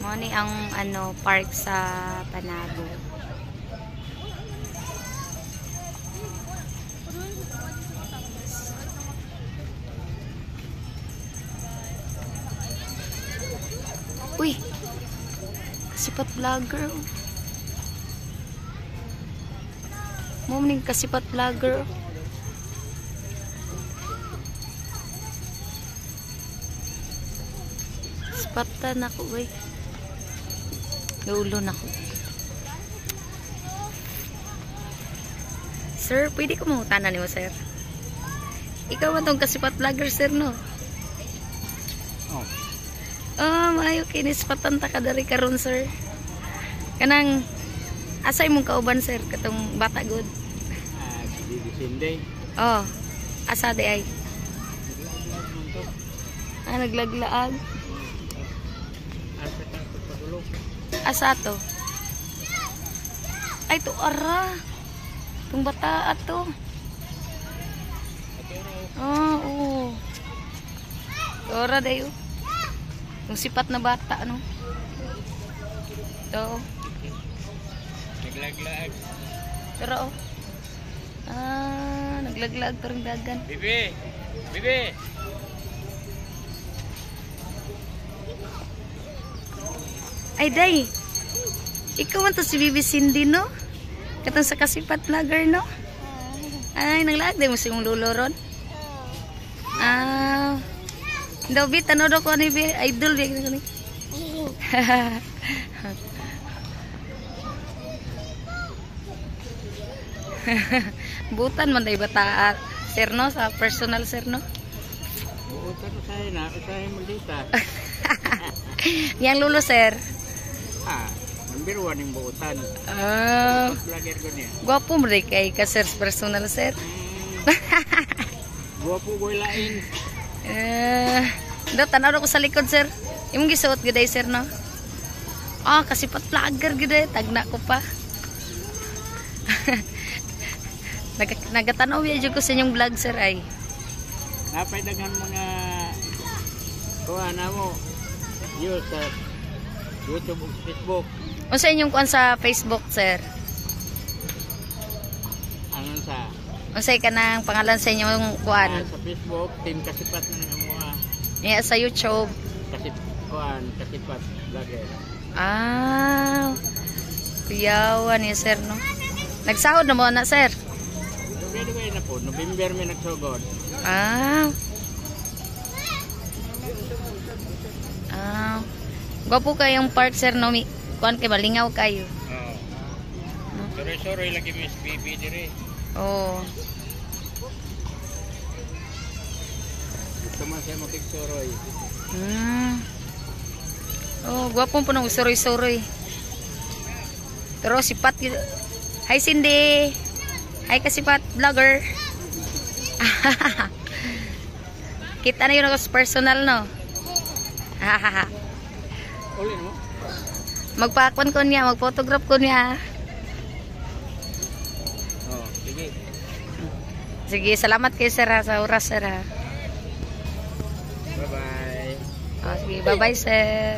Mo ni ang ano park sa Panabo. Uy. Kasipat vlogger. Mo ning kasipat vlogger. Spatan ako, uy. Naulo na ko. Sir, pwede ko mangutana nimo, sir? Ikaw man tong kasipat vlogger, sir, no? Oh. Ah, maayo kini spatan ta ka diri karon, sir. Kanang asa imong kauban, sir, katong bata good? Ah, si Bibi Cindy. Oh. Asa di ay? Naglaglag man to. Ah, naglaglaag. Asa ka pagpadulog? Asa to? Ay, to ara. Tong bata ato. Ah, oo. Ora dayo. Yung sipat na bata, ano? Ito. Naglaglag. Pero, oh. Ah, naglaglag to rin dagan. Bibi! Bibi! Ay, day. Ikaw man to si Bibi Cindy, no? Katong sa kasipat vlogger, no? Ay, naglaag day mo sa imong lulo ron. Ah. Daw, bi, tanaw daw ko ni bi. Idol, bi. Ni. Butan man day bata, sir, no? Sa personal, sir, no? Buutan usahay na. Usahay mo dita. Yang lulo, sir. Ah, number 1 yung buutan. Ah. Vlogger ko niya. Gwapo mo rin kay ka, sir, personal, sir. Gwapo ko lain. Eh, daw tanaw ko sa likod, sir. Imong gisuot gid ay, sir, no? Ah, kasipat vlogger gid ay, tagna ko pa. Nagatanaw ya jud ko sa inyong vlog, sir, ay. Napay daghan mga kuha na mo. Views sa YouTube ug Facebook. Unsa inyong kuan sa Facebook, sir? Anong sa? Unsay kanang pangalan sa inyong kuan? Ah, sa Facebook, Team Kasipat na nang amuha. Yeah, sa YouTube. Kasip kuan, Kasipat vlogger. Ah. Kuyawan ni sir, no? Nagsahod na mo na, sir? Dugay-dugay na po, November mi nagsugod. Ah. Ah. Gwapo kayong park, sir, no? Kuan kay malingaw kayo. Oo. Sorry-sorry lagi Miss Bibi dire. Oh. Gusto man siya makigsoroy. Oh, gwapo po nang suroy-suroy. Pero sipat. Hi, Cindy. Hi, kasipat vlogger. Kita na yun ako sa personal, no? Uli mo? Magpakuan ko niya, magphotograph ko niya. Oh, sige. Sige, salamat kay sir ha, sa oras, sir ha. Bye-bye. Oh, sige, bye-bye, sir.